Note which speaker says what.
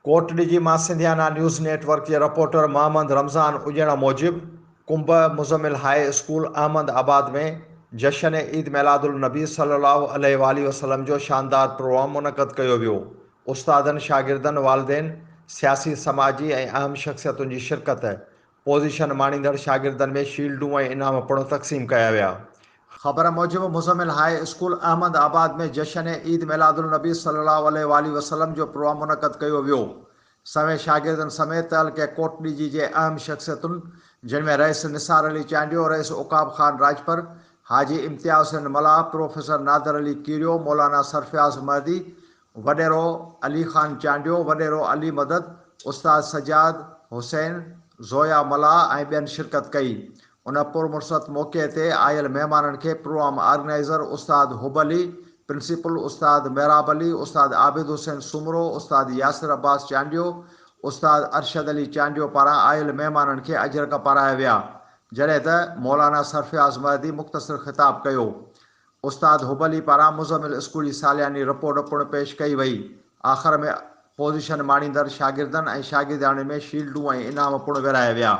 Speaker 1: ڪوٽڏيجي مان Sindhiana news net work جي reporter Muhammad Ramzan اڄڻ موجب ڪنب مزمل هاء اسڪول احمد آباد ۾ جشن عيد ميلاد النبي صلي الله عليه واٰله وسلم جو شاندار پروگرام منعقد ڪيو ويو استادن شاگردن والدين سياسي سماجي ۽ اهم شخصيتن جي شرڪت پوزيشن ماڻيندڙ شاگردن ۾ شيلڊون ۽ انعام پڻ تقسيم ڪيا ويا. خبر موجب مزمل هاء اسڪول احمد آباد ۾ جشن عيد ميلاد النبي صلي الله عليه واٰله وسلم جو پروگرام منعقد ڪيو ويو. سوين شاگردن سميت تعلقي ڪوٽڏيجي جي اهم شخصيتن جن ۾ رئيس نثار علي چانڊيو، رئيس عقاب خان راڄپر، حاجي امتياز حسين ملاح، پروفيسر نادر علي ڪيريو، مولانا سرفياز مهدي، وڏيرو علي خان چانڊيو، وڏيرو علي مدد، استاد سجاد حسين، زويا ملاح ۽ ٻين شرڪت ڪئي. ان پرمسرت موقعي تي آيل مهمانن کي پروگرام آرگنائيزر استاد حب علي، پرنسپل استاد محراب علي، استاد عابد حسين سومرو، استاد ياسر عباس چانڊيو، استاد ارشد علي چانڊيو پاران آيل مهمانن کي اجرڪ پارايا ويا. جڏهن ته مولانا سرفياز مهدي مختصر خطاب ڪيو. استاد حب علي پاران مزمل اسڪول جي سالياني رپورٽ پڻ پيش ڪئي وئي. آخر ۾ پوزيشن ماڻيندڙ شاگردن ۽ شاگردياڻين ۾ شيلڊون ۽ انعام پڻ ورهايا ويا.